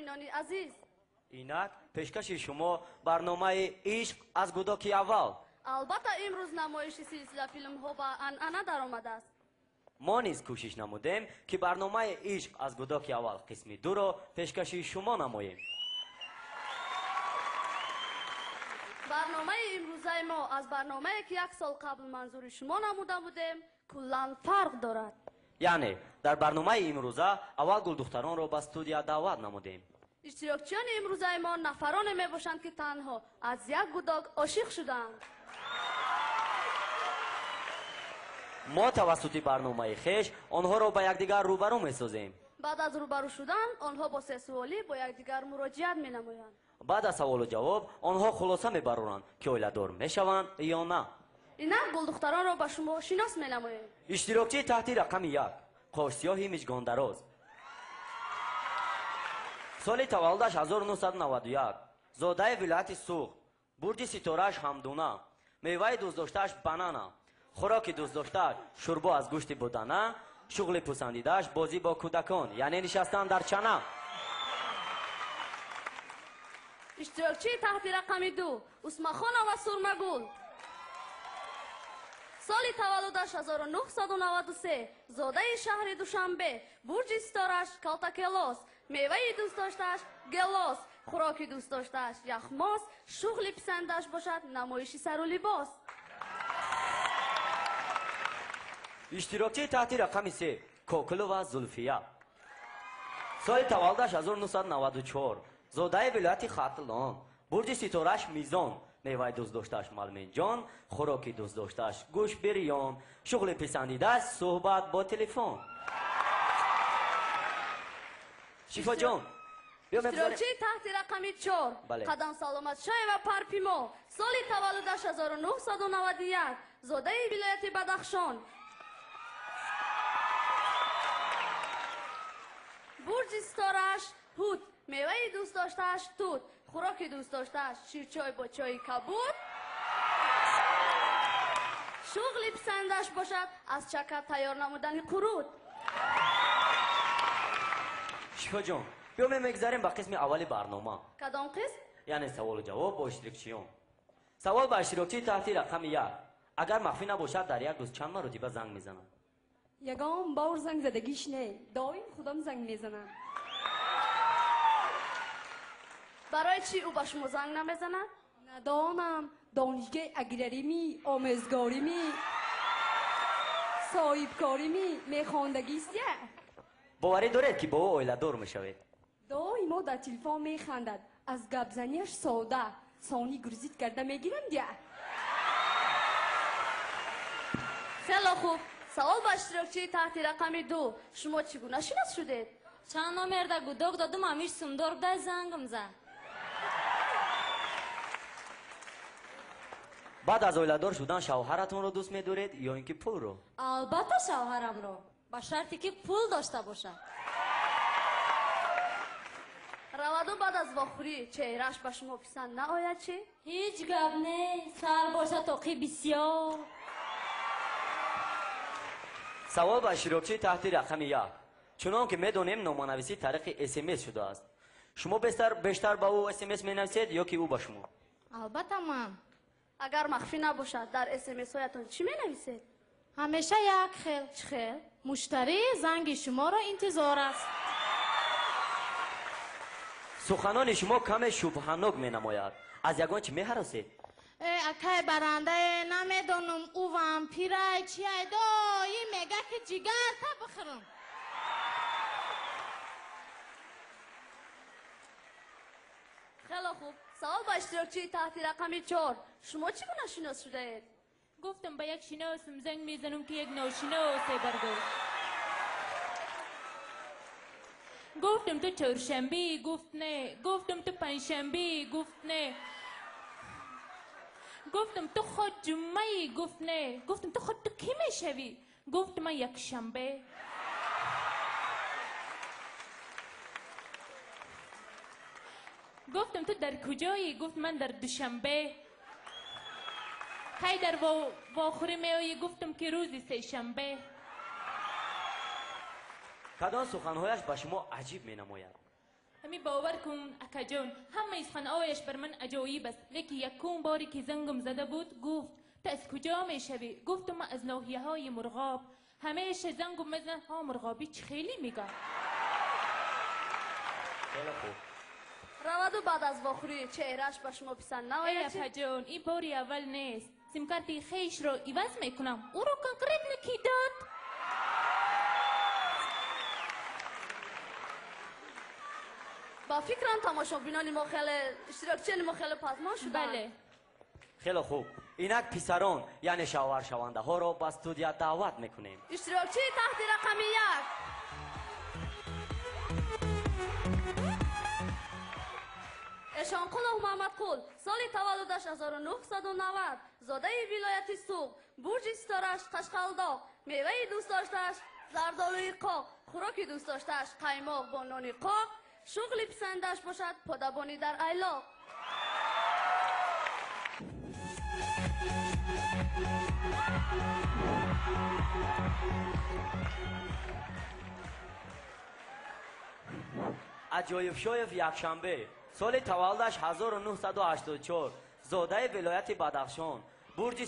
Тамошобинони азиз, инак пешкаши шумо барномаи «Ишқ аз гудоки аввал». Албатта, имрӯз намоиши силсила филмҳо ба анъана даромадааст. Мо низ кӯшиш намудем, ки барномаи «Ишқ аз гудоки аввал» қисми дуро пешкаши шумо намоем. Барномаи имрӯзаи мо аз барномае, ки як сол қабл манзури шумо намуда будем, куллан фарқ дорад. Яъне дар барномаи имрӯза аввал гулдухтаронро ба студия даъват намудем. Иштирокчиёни имрӯзаи мо нафароне мебошанд, ки танҳо аз як гудок ошиқ шудаанд. Мо тавассути барномаи хеш онҳоро ба якдигар рӯбарӯ месозем. Баъд аз рӯбарӯ шудан онҳо бо сесуолӣ бо якдигар муроҷиат менамоянд. Баъд аз саволу ҷавоб онҳо хулоса мебароранд, ки оиладор мешаванд ё на. Инак гулдухтаронро ба шумо шинос менамоем. Иштирокчии таҳти рақами 1, қошсиёҳи мижгондароз, соли таваллудаш 1991, зодаи вилояти Суғд, бурҷи ситорааш ҳамдуна, меваи дӯстдоштааш банана, хӯроки дӯстдоштааш шӯрбо аз гӯшти будана, шуғли писандидааш бозӣ бо кӯдакон, яъне нишастан дар чана. Иштирокчии таҳти рақами 2, Усмахонова Сурмагул, соли таваллудаш 1993, зодаи шаҳри Душанбе, бурҷи ситорааш калтакелос, меваи дӯстдоштааш гелос, хӯроки дӯстдоштааш яхмос, шуғли писандааш бошад намоиши сару либос. Иштирокчии таҳти рақами 3, Кокулова Зулфия, соли таваллудаш 1994, зодаи вилояти Хатлон, бурҷи ситорааш мизон, меваи дӯстдоштааш малменҷон, хӯроки дӯстдоштааш гӯшт бирён, шуғли писандидааш суҳбат бо телефон. Шифоҷон, Иштирокчии таҳти рақами 4, Қадам Саломатшоева Парпимо, соли таваллудаш 1991, зодаи вилояти Бадахшон, бурҷи ситорааш ҳут, меваи дӯстдоштааш тут, хӯроки дӯстдоштааш ширчой бо чойи кабуд, шуғли писандаш бошад аз чака тайёр намудани қурут. Шифоҷон, биё мегзарем ба қисми аввали барнома. Кадом қисм? Яъне саволу ҷавоб бо иштирокчиён. Савол ба иштирокчии таҳти рақами 1: агар махфӣ набошад, дар як рӯз чанд маротиба занг мезанад? Ягон бор занг задагиш не, доим худам занг мезанам. Барои чӣ ӯ ба шумо занг намезанад? Надонам, донишгоҳи аграрими, омӯзгорими, соҳибкорими мехондагист я. Боварӣ доред, ки бо ӯ оиладор мешавед? Доимо дар телефон механдад, аз гапзанияш сода, сони грузить карда мегирам дя. Хело хуб. Савол ба иштирокчии таҳти рақами 2: шумо чӣ гуна шинос шудед? Чанд номерда гудок додум, ҳамиш сумдор будай, зангам зад. Баъд аз оиладор шудан шавҳаратонро дӯст медоред ё ин ки пулро? Албатта, шавҳарамро, ба шарте ки пул дошта бошад. Раваду баъд аз вохӯрӣ чеҳрааш ба шумо писанд наояд чӣ? Ҳеҷ гап не, сар бошад тоқи бисёр. Савол ба иштирокчии таҳти рақами 1: чунон ки медонем, номанависӣ тариқи СМС шудааст. Шумо бештар ба ӯ СМС менависед ё ки ӯ ба шумо? Албатта, ман. Агар махфӣ набошад, дар СМСҳоятон чӣ менависед? Ҳамеша як хел. Чӣ хел? Муштарӣ занги шуморо интизор аст. Суханони шумо каме шубҳанок менамояд. Аз ягон чӣ меҳаросед? Э, акай барандае, намедонам, ӯ вампирай чиай, доим мега, ки ҷигарта бихӯрам. Хело хуб. Савол ба иштирокчии таҳти рақами 4: шумо чӣ гуна шинос шудаед? Гуфтам, ба як шиносам занг мезанам, ки як ношиносе бардошт. Гуфтам, ту чоршанбе? Гуфт, не. Гуфтам, ту панҷшанбе? Гуфт, не. Гуфтам, ту худ ҷумъаӣ? Гуфт, не. Гуфтам, ту худ ту кӣ мешавӣ? Гуфт, ман якшанбе. Гуфтам, ту дар куҷоӣ? Гуфт, ман дар Душанбе. Кай дар вохӯрӣ меоӣ? Гуфтам, ки рӯзи сешанбе. Кадом суханҳояш ба шумо аҷиб менамояд? Ҳами бовар кун акаҷон, ҳамаи суханҳояш бар ман аҷоиб аст. Лекин якум боре ки зангам зада буд, гуфт ту аз куҷо мешавӣ? Гуфтум ман аз ноҳияҳои Мурғоб. Ҳамеша зангум мезанад, ҳа мурғобӣ чӣ хеле мега. Хеле хуб. Раваду баъд аз вохӯрӣ чеҳрааш ба шумо писанд Эй наояд чӣ? апаҷон, ин бори аввал нест. Симкарти хешро иваз мекунам. Ӯро конкретно кӣ дод? Ба фикрам тамошобинони мо хеле, иштирокчиёни мо хеле пазмон шуданд. Бале. Хеле хуб. Инак писарон, яъне шавҳаршавандаҳоро ба студия даъват мекунем. Иштирокчии таҳти рақами 1. Эшонқулов Муҳаммадқул, соли таваллудаш 1990, зодаи вилояти Суғд, бурҷи ситораш Қашқалдоқ, меваи дӯстдоштааш зардолуи қоқ, хӯроки дӯстдоштааш қаймоқ бо нони қоқ, шуғли писандаш бошад подабонӣ дар айлоқ. Аҷоибшоев якшанбе, соли таваллудаш 1984, зодаи вилояти Бадахшон, бурҷи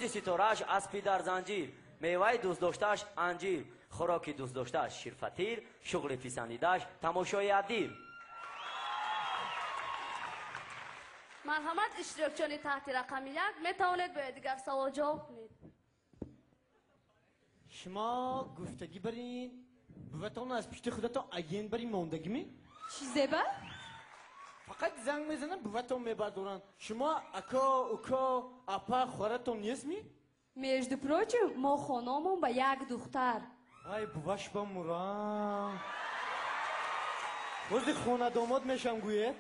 ситорааш аспи дар занҷир, меваи дӯстдоштааш анҷир, хӯроки дӯстдоштааш ширфатир, шуғли писандидааш тамошои адир. Марҳамат, иштирокчиёни таҳти рақами 1 метавонед бо якдигар савол ҷавоб кунед. Шумо гуфтагӣ барин, буватон аз пишти худатон агент барин мондагӣ ми? Чӣ зеба? Фақат занг мезанам, буватон мебардоранд. Шумо ака, ука, апа, хоратон нест ми? Между прочим, мо хонамон ба як духтар. Ай, буваш ба мурам. Бози хонадомод мешам гӯед?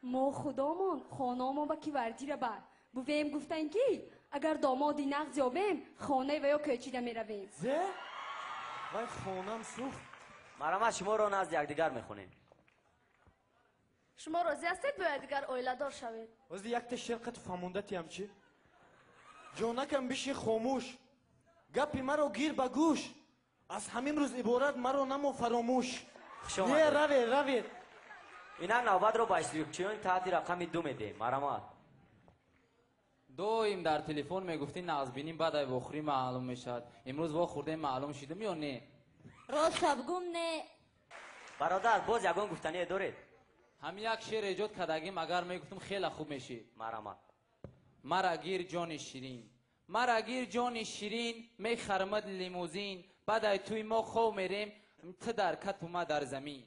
Мо худомон хонамон ба квартира бар. Бувем гуфтан ки агар домоди нағз ёбем, хонаи ва ё кӯчида меравем. Зе? Вай хонам сӯхт. Марҳамат, шуморо назди якдигар мехонем. Шумо розӣ ҳастед бо якдигар оиладор шавед? Бози якта шер қат фаҳмонда тиям чӣ? Ҷонакам биши хомӯш, гапи маро гир ба гӯш, аз ҳамин рӯз иборат маро намо фаромӯш. Хуш омадед. Не, равед, равед. Инак навбатро ба иштирокчиёни таҳти рақами 2 медиҳем. Марҳамат. Доим дар телефон мегуфтӣ нағзбинӣ баъд ай вохӯрӣ маълум мешавад. Имрӯз вохӯрдем маълум шидум ё не? Рост бигӯм, не. Бародар, боз ягон гуфтание доред? Ҳамин як шеър эҷод кардагим, агар мегуфтум хеле хуб мешид. Марҳамат. Мара гир ҷони ширин, мара гир ҷони ширин, мехармад лимузин, баъд ай тӯи мо хов мерем, ту дар кату ма дар замин.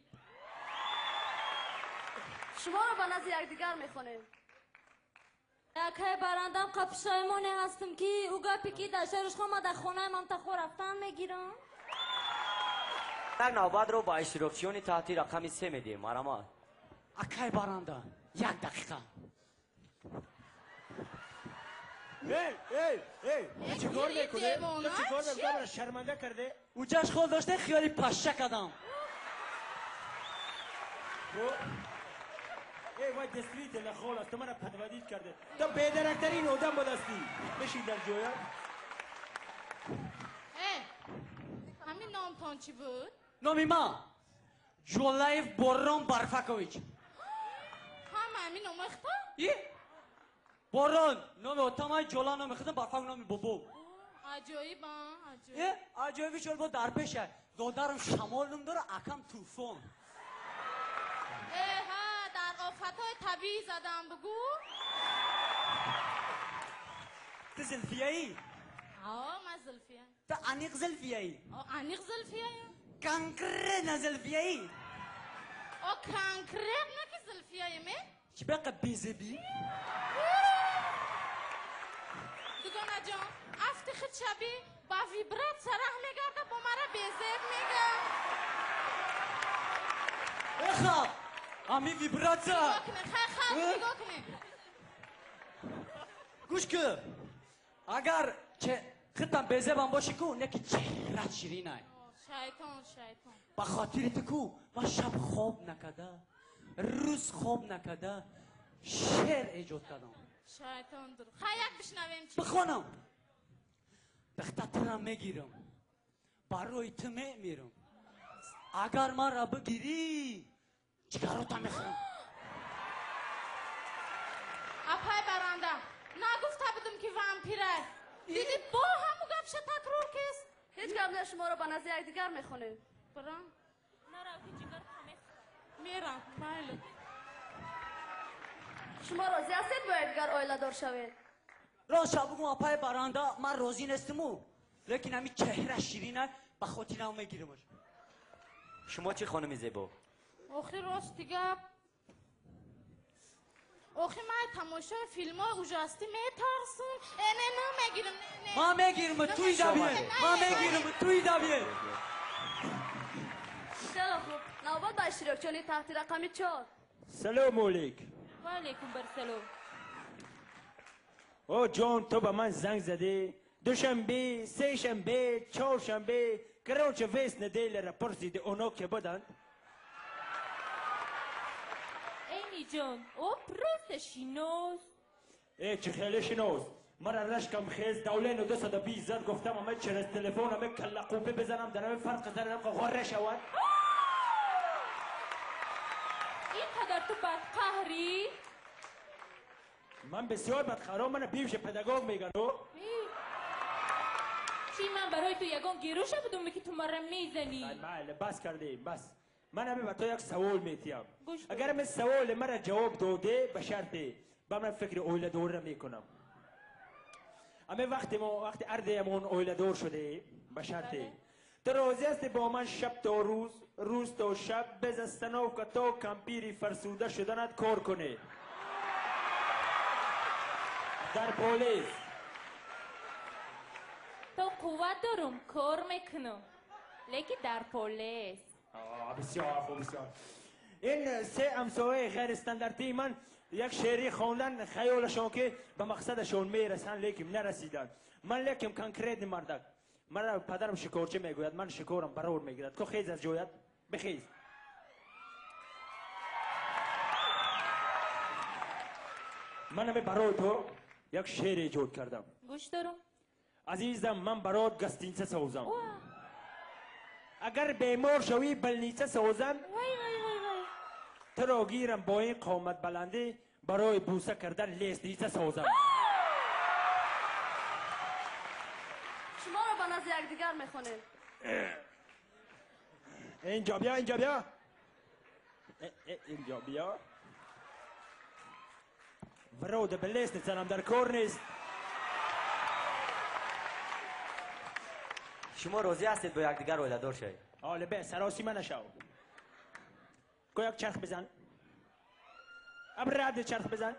Шуморо ба назди якдигар мехонем. Якай барандам қапшаймоне ҳастам ки ӯ гапе ки дар шаҳраш хома дар хонаи ман тахо рафтан мегирам. Як навбатро ба иштирокчиёни таҳти рақами 3 медиҳем. Марҳамат. Акай баранда, як дақиқа. Эй, эй, эй, ту чӣ кор мекунӣ? Ту чӣ кор мекунӣ? Маро шарманда карде? Уҷаш хол доште, хиёли пашша кардам. Эй, вай действительно хол аст, ту маро подводить карде. Ту бедарактарин одам будастӣ. Бишин дар ҷоя. Эй, ҳамин номтон чӣ буд? Номи ман Ҷолаев Борон Барфакович. Ҳама ҳамин номои худо? И? Борон номи отамай, Ҷола номи худам, Барфак номи бобо. Аҷоиб, а, аҷоиб. Э, аҷоиби шол бо дар пеша. Додарам шамол ном дора, акам тӯфон. Э, ҳа, дар офатҳои табиӣ задам бугӯ. Ту зилфияӣ? Ҳа, ман зилфия. Ту аниқ зилфияӣ? О, аниқ зилфияям. Конкретно зилфияӣ? О, конкретно ки зилфияем, э? Чӣ бақа безебӣ? Дугонаҷон, афти худ шабӣ ба вибратсия раҳ мегарда, бо мара безеб мега. Эха, ами вибратсия. Нигоҳ кунед, хай, хай, нигоҳ кунед. Гӯш кун, агар худтам безебам бошӣ ку, не ки чеҳрат ширинай. Шайтон, шайтон. Ба хотири ту ку, ман шаб хоб накарда, рӯз хоб накарда, шеър эҷод кардам. Шайтон дур. Хай, як бишнавем чӣ? Бихонам. Духтатра мегирам, барои ту мемирам. Агар маро бигирӣ, ҷигарота мехӯрам. Апай баранда, нагуфта будум ки вампирай. Диди бо ҳаму гапша такрор кест. Ҳеҷ гап не, шуморо ба назди якдигар мехонем. Барам. Нарав ки ҷигарта мехӯрам. Мерам, майли. Шумо розӣ ҳастед бо якдигар оиладор шавед? Рост ша бугум апай баранда, ман розӣ нестиму. Лекин ҳамин чеҳра ширина ба хотирам мегиримаш. Шумо чӣ хонуми зебо? Охи рости гап. Охи ман тамошои филмҳои ужастӣ метарсам. Э, не, намегирам, не, не. Ман мегирам, туи давие. Ман мегирам, туи давие. Хеле хуб. Навбат ба иштирокчиёни таҳти рақами 4. Салому алейк. Ва алейкум барсалом. О ҷон, ту ба ман занг задӣ. Душанбе, сешанбе, чоршанбе, короче, весь неделяро пурсиди, оно ке буданд? Эйни ҷон, о просто шинос. Э, чӣ хеле шинос? Мара рашкам хез, давлену 220 зад, гуфтам ама через телефон ама каллақӯбӣ бизанам, дар ами фарқ зарам ғорра шавад. Ин қадар ту бадқаҳрӣ? Ман бисёр бадқаҳрам, мана бивши педагог меган, о? Чӣ ман барои ту ягон гирӯша будум, ки ту мара мезанӣ? Бале, бас кардем, бас. Ман ҳами ба ту як савол метиҳам. Агар ами саволи мара ҷавоб доде, ба шарте, ба ман фикри оиладорро мекунам. Ами вақте мо, вақте ардеямон оиладор шуде, ба шарте, ту розӣ ҳастӣ бо ман шаб то рӯз, рӯз то шаб, без остановка то кампири фарсуда шуданат кор кунӣ? Дар полис. То қувват дорум, кор мекунам, лекин дар полис. Бисёр хуб, бисёр. Ин се ҳамсояи ғайристандартии ман як шеъри хондан хаёлашон ки ба мақсадашон мерасанд, лекин нарасиданд. Ман лекин конкретни мардак. Мара падарам шикорчӣ мегӯяд, ман шикорам барор мегирад. Ко хез аз ҷоят, бихез. Ман ами барои ту як шеър эҷод кардам. Гӯш дорам. Азизам, ман барот гостиница созам. Агар бемор шавӣ, больница созам. Вай, вай, вай, вай. Туро гирам бо ин қоматбаландӣ, барои бӯса кардан лестница созам. Шуморо ба назди якдигар мехонем. Инҷо биё, инҷо биё. Инҷо биё. Вроде бы лестница нам дар кор нест. Шумо розӣ ҳастед бо якдигар оиладор шавед? Оле бе, саросима нашав. Ко як чарх бизан. Абраде чарх бизан.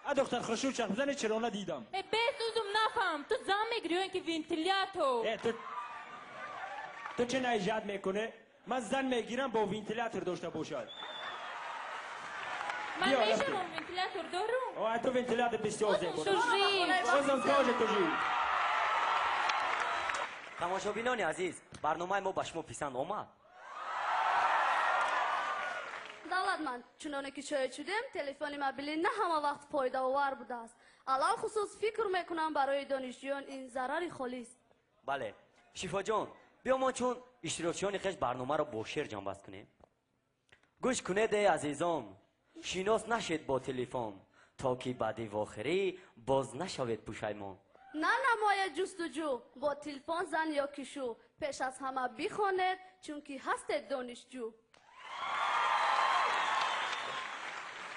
А духтар хушрӯ чарх бизани, чаро надидам? Э, бесӯзум нафаҳм, ту зан мегирӣ ё ин ки вентилятор? Э, ту чӣ наижат мекунӣ? Ман зан мегирам бо вентилятор дошта бошад. Ман мешавам вентилятор дорум. О, ту вентилятор бисёр зебо. Ту жив. Озам тоже ту жив. Тамошобинони азиз, барномаи мо ба шумо писанд омад? Давлатманд, чуноне ки шоҳид шудем, телефони мобилӣ на ҳама вақт фоидаовар будааст. Алалхусус фикр мекунам барои донишҷӯён ин зарари холист. Бале, Шифоҷон, биё мо чун иштирокчиёни хеш барномаро бо шеър ҷамъбаст кунем. Гӯш кунед, эй азизон, шинос нашед бо телефон, то ки баъди вохирӣ боз нашавед пушаймон. На намояд ҷустуҷӯ бо телефон зан ё кишу, пеш аз ҳама бихонед, чунки ҳастед донишҷӯ.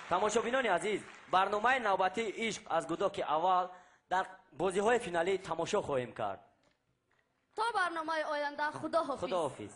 Тамошобинони азиз, барномаи навбатии ишқ аз гудоки аввал дар бозиҳои финалӣ тамошо хоҳем кард. То барномаи оянда, худоҳофиз. Худоҳофиз.